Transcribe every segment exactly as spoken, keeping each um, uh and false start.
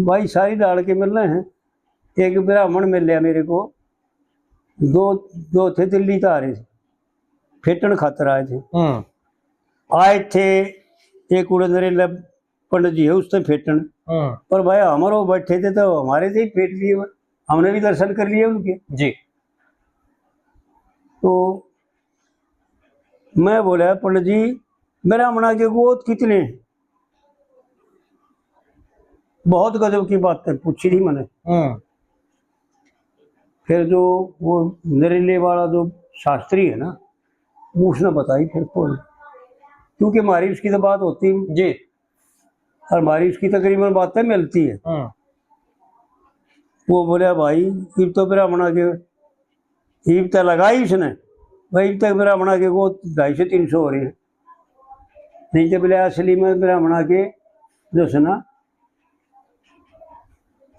भाई, सारी डाल के मिल रहे हैं। एक ब्राह्मण मिल लिया मेरे को, दो, दो थे दिल्ली से आ रहे थे, फेटन खातर आए थे। हम्म। आए थे, एक उड़े नरेला पंडित जी है, उससे फेटन। हम्म। पर भाई, हमारे वो बैठे थे तो हमारे से ही फेट लिए, हमने भी दर्शन कर लिए उनके। जी। तो मैं बोला, "पंडित जी, ब्राह्मणा के गोत कितने?" बहुत गजब की बात है, पूछी थी मैंने। हम्म। फिर जो वो नरेले वाला जो शास्त्री है ना, वो उसने बताई फिर कौन, क्योंकि हमारी उसकी तो बात होती है। जी। और हमारी उसकी तकरीबन बातें मिलती है। हम्म। वो बोला, "भाई, इब तो ब्राह्मणा के, इब तो लगाई उसने, भाई, इब तक ब्राह्मणा के गोत ढाई सौ तीन सौ हो रहे हैं। नहीं तो बोले, असली में ब्राह्मणा के जो है ना,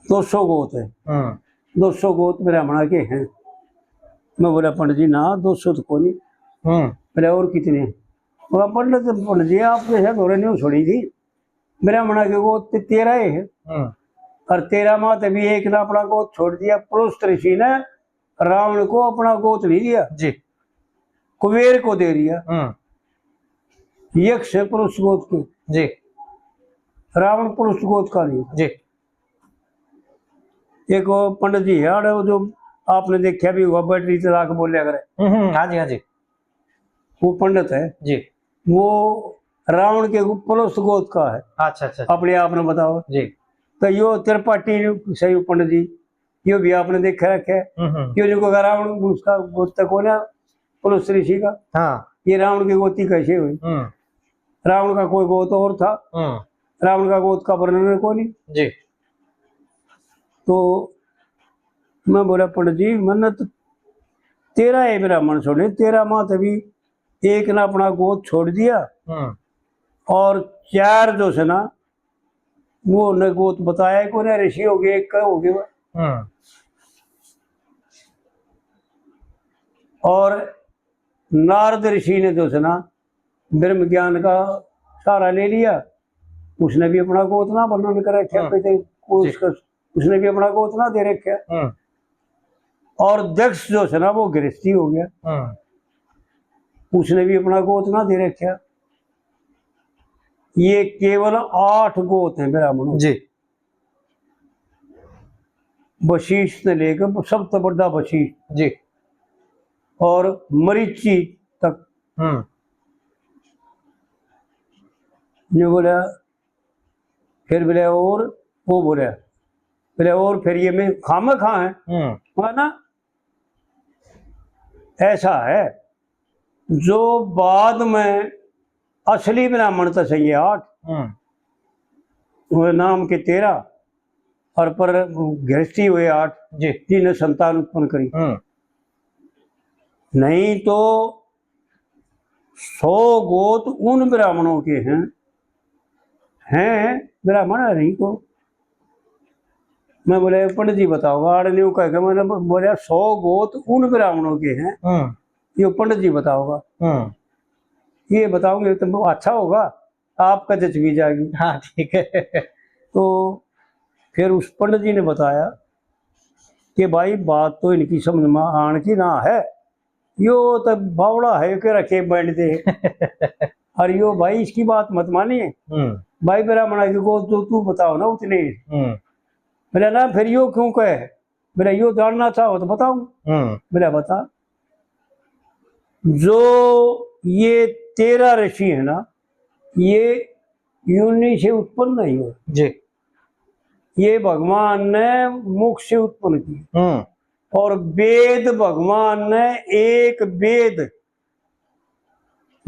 दो सौ गोत है। हम्म। दो सौ गोत ब्राह्मणा के हैं।" मैं बोला, "पंडित जी, ना, दो सौ तो कोनी।" हम्म। बोले, "और कितने?" बोला, "पंडित, पंडित जी, आप जैसे घोड़े नहीं छोड़ी थी, ब्राह्मणा के गोत ते तेरह ही है।" हम्म। और तेरह मां ते भी एक ने अपना गोत छोड़ दिया, पुलुस्त ऋषि ने रावण को अपना गोत नहीं दिया, जी। कुबेर को दे दिया। हम्म। यक्ष है पुलुस्त गोत के। जी। रावण पुलुस्त गोत का नहीं। जी। एक वो पंडित जी है, आड़े वो जो आपने देखा भी होगा, बैटरी चला के बोलिया करे। हम्म, हम्म, हाँ जी, हाँ जी। वो पंडित है। जी। वो रावण के पुलुस्त गोत का है। अच्छा, अच्छा, अच्छा। अपने आप ने बताओ। जी। तो यो त्रिपाठी सही पंडित जी, यो भी आपने देख रखे है। हम्म, हम्म। यो जो को रावण उसका गोत तक हो ना, पुलुस्त ऋषि का। हाँ। ये रावण की गोती कैसे हुई? हम्म। रावण का कोई गोत और था। हम्म। रावण का गोत का वर्णन को नहीं। जी। तो मैं बोला, "पंडित जी, मैंने तो तेरह ही ब्राह्मण छोड़े, तेरह मां ते भी एक ने अपना गोत छोड़ दिया।" हम्म। और चार जो से ना, वो ने गोत बताया ही कोनी, ऋषि हो गए, एक का हो गया। हम्म। और नारद ऋषि ने जो है ना, ब्रह्म ज्ञान का सहारा ले लिया, उसने भी अपना गोत ना वर्णन कर रखा, हम्म। कहते को जी। उसका, उसने भी अपना गोत ना दे रखा। हम्म। और दक्ष जो है ना, वो गृहस्थी हो गया, हम्म। उसने भी अपना गोत ना दे रखा। ये केवल आठ गोत हैं ब्राह्मणों। जी। वशिष्ठ ने लेकर सबसे बड़ा वशिष्ठ जी। और मरीचि तक। हम्म। ने बोला, फिर बोला, और वो बोला, बोला, और फिर ये में खामा खा है, हम्म। है ना? ऐसा है, जो बाद में असली ब्राह्मण तो सही है आठ, हम्म। वो नाम के तेरह, और पर गृहस्थी हुए आठ, जी। जिन्हें संतान उत्पन्न करी। हम्म। नहीं तो सौ गोत उन ब्राह्मणों के हैं, हैं ब्राह्मण है नहीं तो। मैं बोला, "ये पंडित जी बताओगा।" आड़ ने यूं कह के मैंने ब-, बोला, "सौ गोत उन ब्राह्मणों के हैं।" हम्म। ये पंडित जी बताओगा। हम्म। ये बताओगे तो अच्छा होगा, आपका जच भी जाएगी। हाँ, ठीक है। तो फिर उस पंडित जी ने बताया कि भाई, बात तो इनकी समझ में आण की ना है, यो तो बावड़ा है के रखे बैंड दे। और यो भाई, इसकी बात मत मानिए। हम्म। भाई, ब्राह्मणा की गोत जो तू बताओ ना उतने। हम्म। बोला, "ना, फिर यो क्यों कहे?" बोला, "यो जानना चाहो तो बताऊं।" हम्म। बोला, "बता।" जो ये तेरह ऋषि है ना, ये योनि से उत्पन्न नहीं हुए। जी। ये भगवान ने मोक्ष से उत्पन्न किए। हम्म। और वेद भगवान ने, एक वेद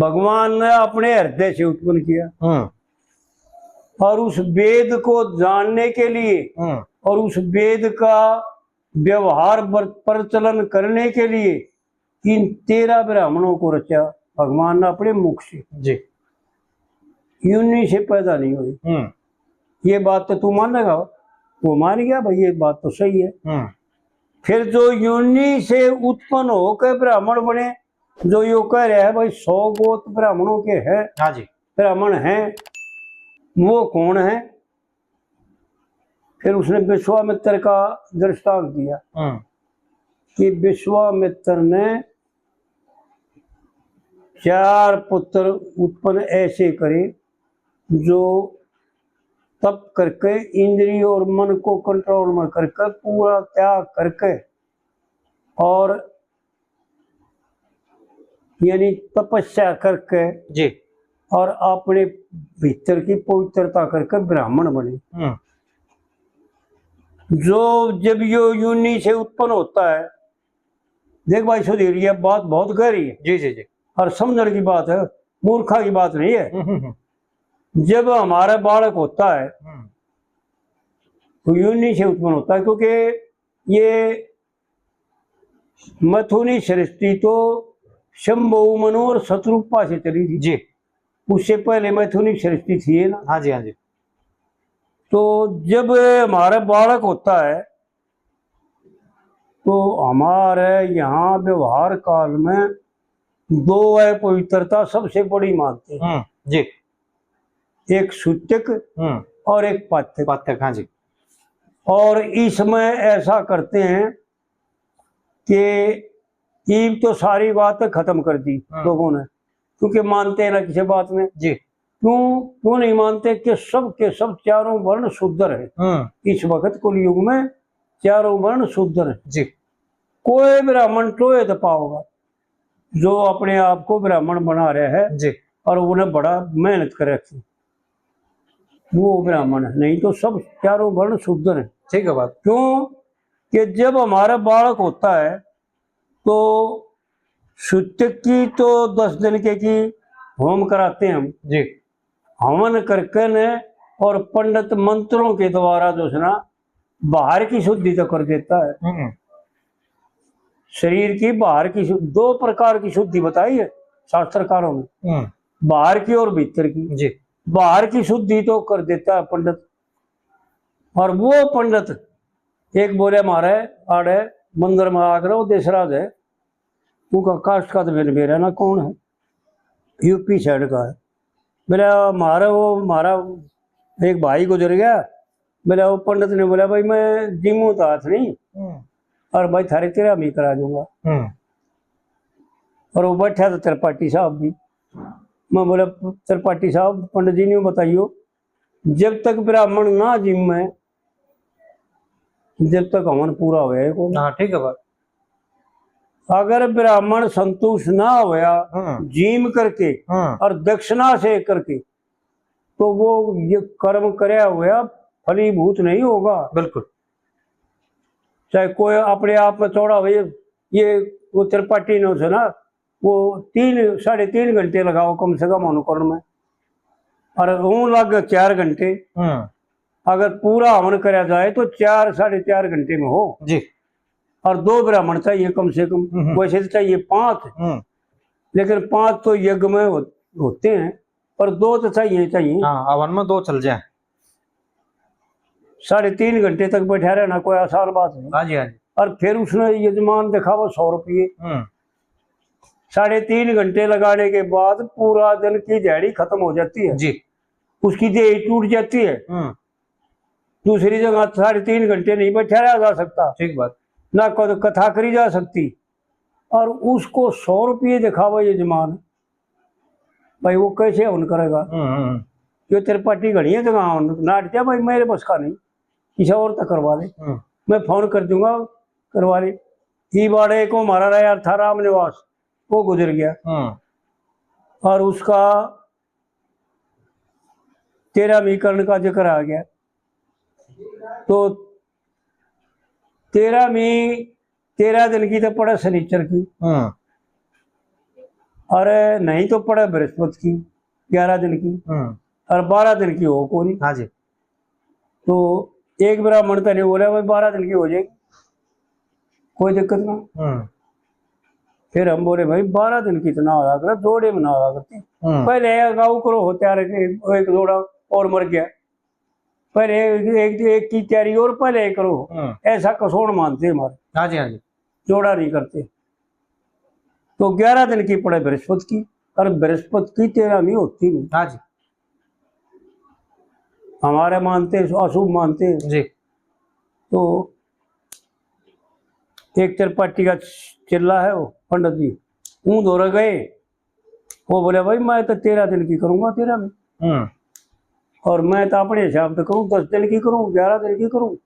भगवान ने अपने हृदय से उत्पन्न किया। हम्म। और उस वेद को जानने के लिए हम्म। और उस वेद का व्यवहार बर-, प्रचलन करने के लिए इन तेरह ब्राह्मणों को रचा भगवान ने अपने मुख से। जी। योनि से पैदा नहीं हुए। हम्म। ये बात तो तू मानेगा? वो मान गया, भाई, ये बात तो सही है। हम्म। फिर जो योनि से उत्पन्न होकर ब्राह्मण बने, जो यो कह रहा है, भाई, सौ गोत ब्राह्मणों के हैं, हाँ जी। ब्राह्मण हैं, वो कौन है? फिर उसने विश्वामित्र का दृष्टांत दिया हम्म। कि विश्वामित्र ने चार पुत्र उत्पन्न ऐसे करे जो तप करके, इंद्रिय और मन को कंट्रोल में करके, पूरा त्याग करके और यानी तपस्या करके जी। और अपने भीतर की पवित्रता करके ब्राह्मण बने। हम्म। जो जब यो योनि से उत्पन्न होता है, देख भाई सुधीर, ये बात बहुत गहरी है जी, जी, जी। और समझण की बात है, मूर्खा की बात नहीं है। हम्म, हम्म, हम्म। जब हमारा बालक होता है, हम्म। तो योनि से उत्पन्न होता है, क्योंकि ये मैथुनी सृष्टि तो शंभु मनु और शतरूपा से चली थी। जी। उससे पहले मैथुनी सृष्टि थी, है ना? हाँ जी, हाँ जी। तो जब हमारा बालक होता है, तो हमारे यहाँ व्यवहार काल में दो अपवित्रता सबसे बड़ी मानते हैं। हम्म, जी। एक सुत्यक हम्म। और एक पाथक। पाथक, हाँ जी। और इसमें ऐसा करते हैं कि ईब तो सारी बात खत्म कर दी हम्म। लोगों ने, क्योंकि मानते हैं ना किसी बात में। जी। क्यों, क्यों नहीं मानते कि सब के सब चारों वर्ण शूद्र हैं। हम्म। इस वक्त कलयुग में चारों वर्ण शूद्र हैं। जी। कोई ब्राह्मण टोए तो पाओगा जो अपने आप को ब्राह्मण बना रहा है जी। और उन्हें बड़ा मेहनत कर रखी, वो ब्राह्मण है, नहीं तो सब चारों वर्ण शूद्र हैं। ठीक है बात। क्यों कि जब हमारा बालक होता है तो सुत्यक की तो दस दिन के की होम कराते हैं हम। जी। हवन करके ने और पंडित मंत्रों के द्वारा जो है ना, बाहर की शुद्धि तो कर देता है। हम्म। शरीर की बाहर की शु-, दो प्रकार की शुद्धि बताई है शास्त्रकारों ने, हम्म। बाहर की और भीतर की। जी। बाहर की शुद्धि तो कर देता है पंडित। और वो पंडित एक बोले, "म्हारे आड़े मंदिर में आकर वो देशराज है, उनका कास्ट का तो मेरे, मेरा ना कौन है, यूपी साइड का है।" बोले, "म्हारा वो, म्हारा एक भाई गुजर गया।" बोले, वो पंडित ने बोला, "भाई, मैं जीमू तो हाथ नहीं, हम्म। और भाई, थारे तेरा भी करा दूंगा।" हम्म। और वो बैठा था त्रिपाठी साहब भी। मैं बोला, "त्रिपाठी साहब, पंडित जी ने बताइयो, जब तक ब्राह्मण ना जीमे, जब तक हवन पूरा होया ही कोनी।" हाँ, ठीक है बात। अगर ब्राह्मण संतुष्ट ना होया, हम्म। जीम करके हम्म। और दक्षिणा से करके, तो वो ये कर्म करया हुआ फलीभूत नहीं होगा। बिल्कुल। चाहे कोई अपने आप में थोड़ा हो, ये, ये वो त्रिपाठी ने उसे ना, वो तीन, साढ़े तीन घंटे लगाओ कम से कम अनुकरण में, और ऊन लग चार घंटे। हम्म। अगर पूरा हवन करा जाए तो चार, साढ़े चार घंटे में हो। जी। और दो ब्राह्मण चाहिए कम से कम, हम्म। वैसे तो चाहिए पांच, हम्म। लेकिन पांच तो यज्ञ में हो-, होते हैं, पर दो तो चाहिए, चाहिए। हाँ, हवन में दो चल जाए। साढ़े तीन घंटे तक बैठा रहना कोई आसान बात नहीं। हाँ जी, हाँ जी। और फिर उसने यजमान दिखावा सौ रुपये। हम्म। साढ़े तीन घंटे लगाने के बाद पूरा दिन की दिहाड़ी खत्म हो जाती है। जी। उसकी देह टूट जाती है। हम्म। दूसरी जगह साढ़े तीन घंटे नहीं बैठा रहा जा सकता। ठीक बात। ना कद-, कथा करी जा सकती। और उसको सौ रुपये दिखावा यजमान, भाई, वो कैसे हवन करेगा? हम्म, हम्म, हम्म। जो त्रिपाठी घणी है जगह हवन नाट दिया, भाई, मेरे बस का नहीं, किसी और तक करवा दे। हम्म। मैं फोन कर दूंगा, करवा ले। ई बाड़े को हमारा रहा यार था राम निवास, वो गुजर गया। हम्म। और उसका तेरहवीं करण का जिक्र आ गया, तो तेरहवीं, तेरह दिन की तो पड़े शनिचर की, हम्म। अरे नहीं तो पड़े बृहस्पति की, ग्यारह दिन की, हम्म। और बारह दिन की हो कोनी। हाँ जी। तो एक ब्राह्मण तो नहीं बोला, "भाई, बारह दिन की हो जाएगी, कोई दिक्कत ना।" हम्म। फिर हम बोले, "भाई, बारह दिन की तो ना होया करे, जोड़े में ना होया करती, हम्म। पहले अगाऊ करो हो तैयार, एक, एक जोड़ा और मर गया, पहले एक, एक, एक की तैयारी और पहले करो।" हम्म। ऐसा कसौड़ मानते हमारे। हाँ जी, हाँ जी। जोड़ा नहीं करते। तो ग्यारह दिन की पड़े बृहस्पति की, और बृहस्पति की तेरहवीं होती नहीं। हाँ जी। हमारे मानते हैं, अशुभ मानते हैं। जी। तो एक त्रिपाठी का चेला है वो पंडित जी, ऊँ धोरे गए। वो बोले, भाई, मैं तो तेरह दिन की करूंगा, तेरह में। हम्म। और मैं तो अपने हिसाब से करूँ, दस दिन की करूँ, ग्यारह दिन की करूँ,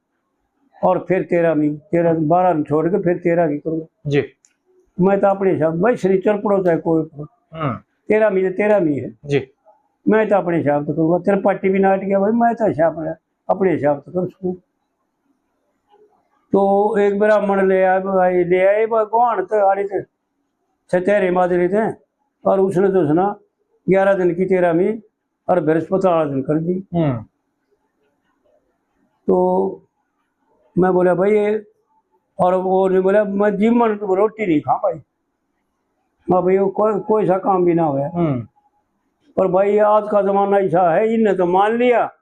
और फिर तेरह में, तेरह, बारह में छोड़ के फिर तेरह की करूँ। जी। मैं तो अपने हिसाब, भाई, शनिचर पड़ो चाहे कोई पड़ो, हम्म। तेरह में तो तेरह में है। जी। मैं तो अपने हिसाब से करूँगा। त्रिपाठी भी नाट गया, भाई, मैं तो हिसाब, अपने हिसाब से कर सकूँ। तो एक ब्राह्मण ले आए, भाई, ले आए, भाई, गुहान तो आड़े थे, छतेरे माजरे थे, और उसने तो सुना ग्यारह दिन की तेरह में और बृहस्पति वाला दिन कर दी। हम्म। तो मैं बोला, भाई, ये, और वो नहीं बोला, मैं जीवन रोटी नहीं खा भाई। मैं, भाई, वो कोई, कोई सा काम भी ना होया। हम्म। पर भाई, आज का जमाना ऐसा है, इनने तो मान लिया,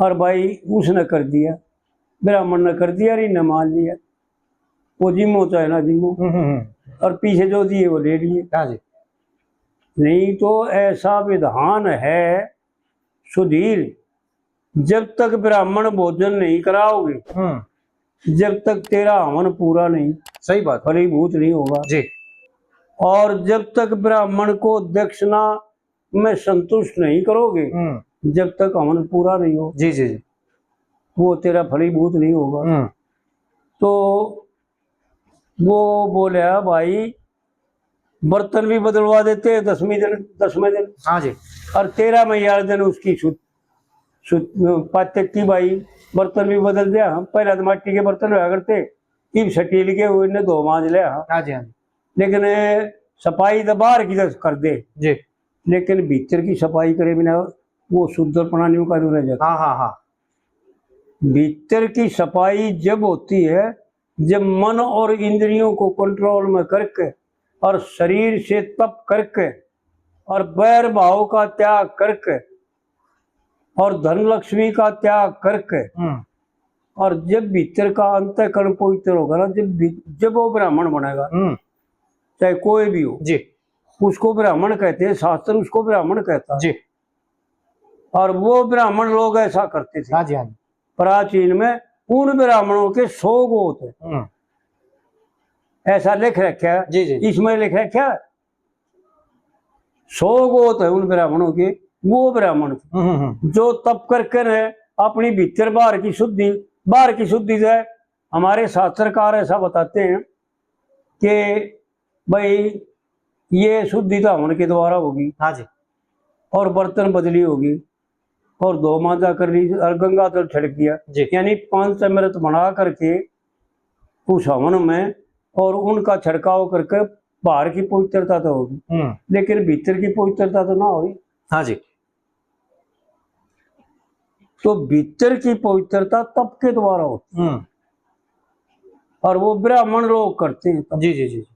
और भाई, उसने कर दिया, ब्राह्मण ने कर दिया, और इनने मान लिया। वो जिमो चाहे ना जिमो, हम्म, हम्म, हम्म। और पीछे जो दिए वो ले लिए। हाँ जी। नहीं तो ऐसा विधान है सुधीर, जब तक ब्राह्मण भोजन नहीं कराओगे, हम्म। जब तक तेरा हवन पूरा नहीं, सही बात। फलीभूत नहीं होगा। जी। और जब तक ब्राह्मण को दक्षिणा में संतुष्ट नहीं करोगे, हम्म। जब तक हवन पूरा नहीं हो, जी, जी, जी। वो तेरा फलीभूत नहीं होगा। हम्म। तो वो बोला, भाई, बर्तन भी बदलवा देते हैं दसवीं दिन, दसवें दिन। हाँ जी। और तेरह में यार दिन उसकी सु-, सु-, पाचक की, भाई, बर्तन भी बदल दिया। हम पहले तो माटी के बर्तन हुआ करते, इब स्टील के, वो इन्हें धो मांज ले। हाँ। हाँ जी, हाँ जी। लेकिन सफाई तो बाहर की तो कर दे जी, लेकिन भीतर की सफाई करे बिना वो शुद्धपना नहीं का रह जाता। हाँ, हाँ, हाँ। भीतर की सफाई जब होती है, जब मन और इंद्रियों को कंट्रोल में करके और शरीर से तप करके और बैर भाव का त्याग करके और धन लक्ष्मी का त्याग करके, हम्म। और जब भीतर का अंतःकरण पवित्र होगा ना, जब भी, जब वो ब्राह्मण बनेगा, हम्म। चाहे कोई भी हो जी। उसको ब्राह्मण कहते हैं, शास्त्र उसको ब्राह्मण कहता है। जी। और वो ब्राह्मण लोग ऐसा करते थे। हाँ जी, हाँ जी। प्राचीन में उन ब्राह्मणों के सौ गोत है। हम्म। ऐसा लिख रखा है। जी, जी। इसमें लिख रखा है, सौ गोत है उन ब्राह्मणों के, वो ब्राह्मण थे। हम्म, हम्म, हम्म। जो तप करके ने अपनी भीतर बाहर की शुद्धि, बाहर की शुद्धि से, हमारे शास्त्रकार ऐसा बताते हैं कि भाई, ये शुद्धि तो हवन के द्वारा होगी। हाँ जी। और बर्तन बदली होगी और धो मांजा कर ली और गंगा जल छिड़क दिया। जी। यानी पंचामृत बना करके उस हवन में और उनका छिड़काव करके बाहर की पवित्रता तो होगी, हम्म। लेकिन भीतर की पवित्रता तो ना होगी। हाँ जी। तो भीतर की पवित्रता तप के द्वारा होती है। हम्म। और वो ब्राह्मण लोग करते हैं तप। जी, जी, जी।